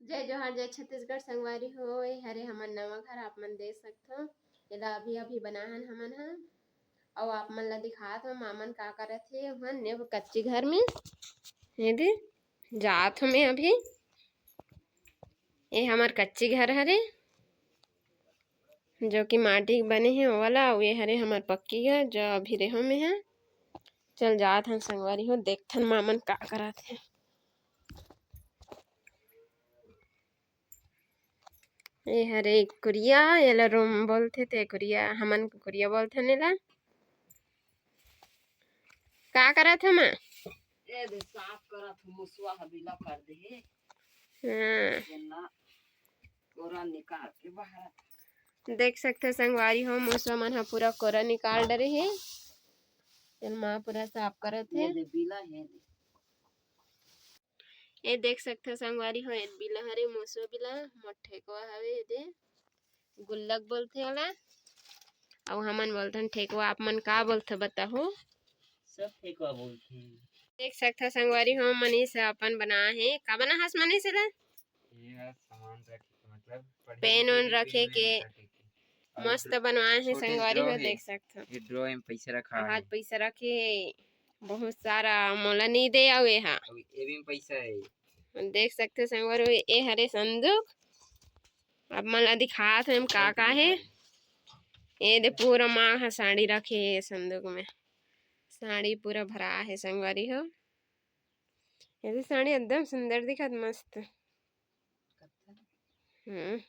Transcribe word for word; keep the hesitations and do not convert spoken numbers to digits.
जय जोहार, जय छत्तीसगढ़ संगवारी हो। ये हरे हमर नवा घर, आप मन देख सकथो। एला अभी अभी बनाहन हमन ह। अउ आप मन ला दिखात हो मामन का करत हे। उहन ने वो कच्ची घर में, ये दे, जात हो मैं अभी। ये हमर कच्ची घर हरे, जो कि माटी के बने हे, वो वाला। अउ ये हरे हमर पक्की घर, जो अभी रेहो में है। चल जात हन संगवारी हो, देखथन मामन का करत हे। ये हरे कुरिया, एला रूम बोलथे, ते कुरिया, हमन कुरिया बोलथन एला। का करत हमा? ए दे, साफ करत हूँ, मुसवा ह बिला कर दे हे। हाँ। जेन ला कोरा निकाल के बाहर। देख सकथो संगवारी हो, मुसवा मन ह पूरा कोरा निकाल डरे हे। तेन माँ पूरा साफ करत हे। ये दे बिला हे दे। ये देख सकथो संगवारी हो, ये बिला हरे, मुसवा बिला, मोर ठेकवा हवे, ये दे। गुल्लक बोलथे ओला, अउ हमन बोलथन ठेकवा। आप मन का बोलथो बताहू? सब ठेकवा बोलथे। देख सकथो संगवारी हो, मनीष ह अपन बनाए हे। का बनाहस मनीष एला? ये ह सामान रखे के, मतलब, पढ़े पेन लिखे उन के रखे पेन के। रखे के। अउ मस्त ड्रॉ-, बनवाए हे छोटे संगवारी ड्रॉ हो, हे। देख सकथो। ये ड्रॉ में पैसा रखा हाथ हे। पैसा रखे हे, बहुत सारा, मोला नहीं दे आवे हा। अउ ये भी में पैसा हे। देख सकथो संगवारी हो, ये हरे संदूक। अब मन ला दिखात हे, एम का का हे। ये दे, पूरा माँ ह साड़ी रखे हे संदूक में, साड़ी पूरा भरा हे संगवारी हो। ये दे, साड़ी एकदम सुंदर दिखत, मस्त। हम्म।